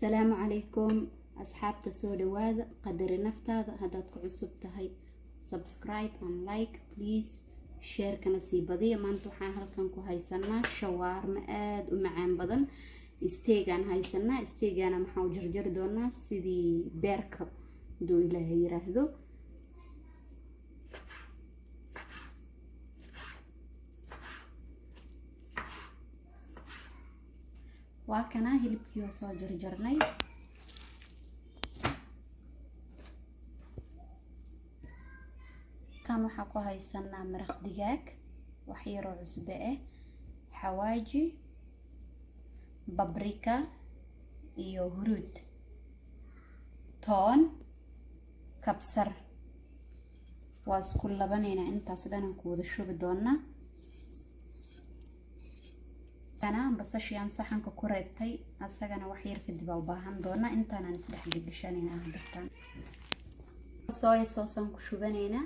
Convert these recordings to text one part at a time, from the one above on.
Asalaamu calaykum asxaabta, soo dhawaada. Qadari naftaada. Haddaad ku cusub tahay, subscribe and like please, share-kana sii badiya. Maanta waxaan halkan ku haysanaa shawaarmo aada u macaan badan. Steak-gaan haysanaa. Steak-gaana maxaan u jarjari doonaa sidii beerka, haduu Ilaahay yiraahdo. Waa kanaa hilibkii oo soo jarjarnay. Kan waxaa ku haysanaa maraq digaag, wax yaroo cusbe ah, xawaaji, paprika iyo huruud, toon, kabsar. Waa isku labanaynaa, intaas dhanan ku wada shubi doonaa. Kana basashii saxanka ku reebtay, asagana wax yar kadib aa u baahan doonaa. Intaanaan isdhex gelgashanaynaa hadartaan. Soya sauce-aan ku shubanaynaa,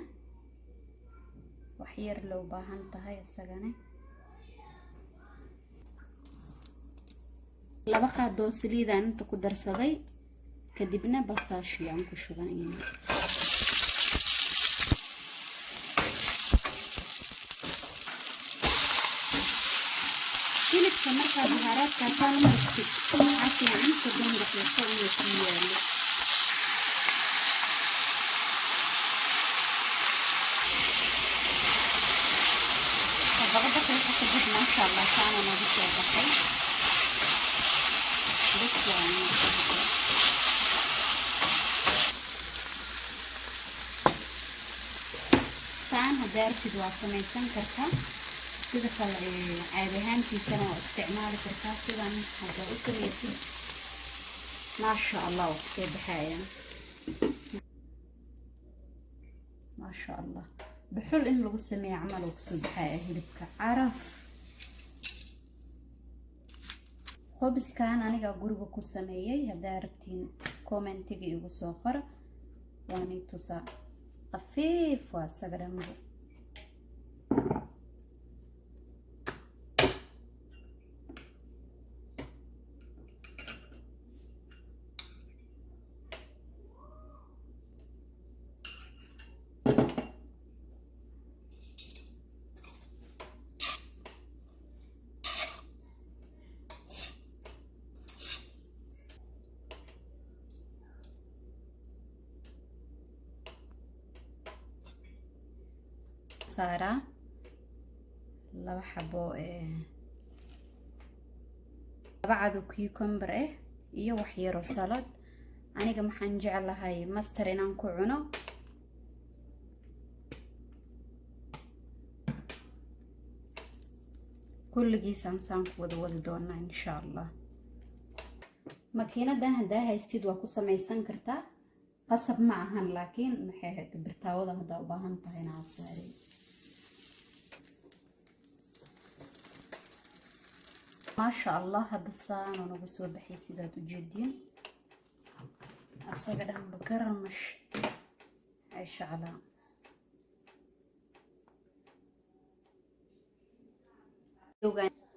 wax yar loo baahan tahay isagana. 2 qaadoo saliidaan inta ku darsaday, kadibna basashii aan ku shubanaynaa. Hilibka markaa bahaaraadkaasaan u martid, waxaa fiican 30 daqiiqo inuu ku yaalo. 7 daqiiqo kadib, maasha Allah, saana noogu soo baxay. Bas waa marka hadda. Saan haddaa artid waa samaysan kartaa, sida kale caadi ahaantiisana waa isticmaali kartaa. Sidan haddaa u samaysid, maasha Allah, waa kusoo baxayaan, maasha Allah. Dhuxul in lagu sameeyo camal oo kusoo baxaya hilibka caraf. Khubiskan aniga guriga ku sameeyey. Haddaa rabtiin, comment-iga igu soo qora, waani tusaa. Khafiif waa isaga dhanbo. Saaraa laba xabo, laba cado cucumber ah iyo wax yaro salad. Aniga maxaan jeclahay mustard inaan ku cuno. Kulligiisaan saan ku wada wadi doonaa, insha Allah. Makiinadan haddaa haystid waa ku samaysan kartaa, qasab ma ahan, laakiin maxay ahayd, birtaawada haddaa u baahan tahay inaad saaray. Maasha Allah, hadda saanoo nagu soo baxay, sidaad u jeediin. Asaga dhanba garmash ceesha calaa.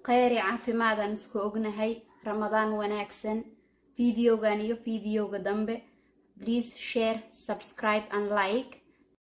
Kheyr iyo caafimaadaan isku ognahay. Ramadaan wanaagsan. Video-gan iyo video-ga dambe, please share, subscribe and like.